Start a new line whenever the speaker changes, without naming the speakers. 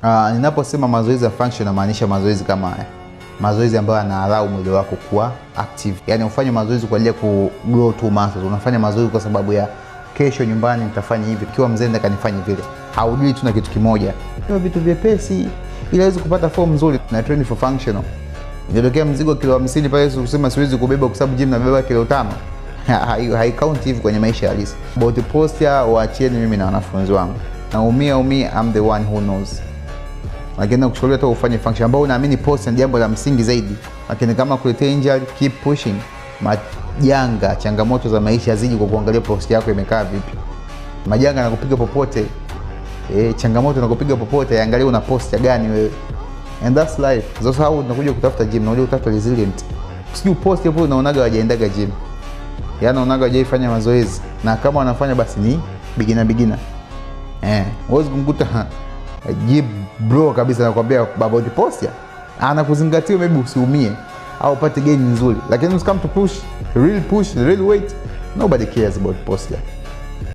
Ninaposema mazoezi ya function namaanisha mazoezi kama haya, mazoezi ambayo yanaallow mwili wako kuwa active. Yani ufanye mazoezi kwa ajili ya ku grow two muscles, unafanya mazoezi kwa sababu ya kesho nyumbani nitafanya hivi, kiwa mzee nitaka vile. Haujui tu na kitu kimoja, kwa vitu vyepesi ili aweze kupata form nzuri na train for functional. Inatokea mzigo kilo 50 pale, kusema siwezi kubeba kwa sababu gym nabeba kilo 5. Haikaunti hivi kwenye maisha halisi. About posture, waachieni mimi na wanafunzi wangu. Naumia umia, I'm the one who knows. Lakini nakushauri hata ufanye function ambao unaamini posture ni jambo la msingi zaidi, lakini kama kuletea injury, keep pushing. Majanga, changamoto za maisha ziji kwa kuangalia posture yako imekaa vipi. Majanga yanakupiga popote, changamoto nakupiga popote, angalia una posture gani wewe. And that's life. Sasa how unakuja kutafuta gym, unakuja kutafuta resilient. Sijui post hapo unaonaga wajaendaga gym. Yaani unaonaga hawajaifanya mazoezi, na kama wanafanya basi ni beginner beginner. Huwezi kumkuta gym bro kabisa nakwambia about posture. Anakuzingatia maybe usiumie au upate gain nzuri. Lakini when it come to push, real push, real weight, nobody cares about posture.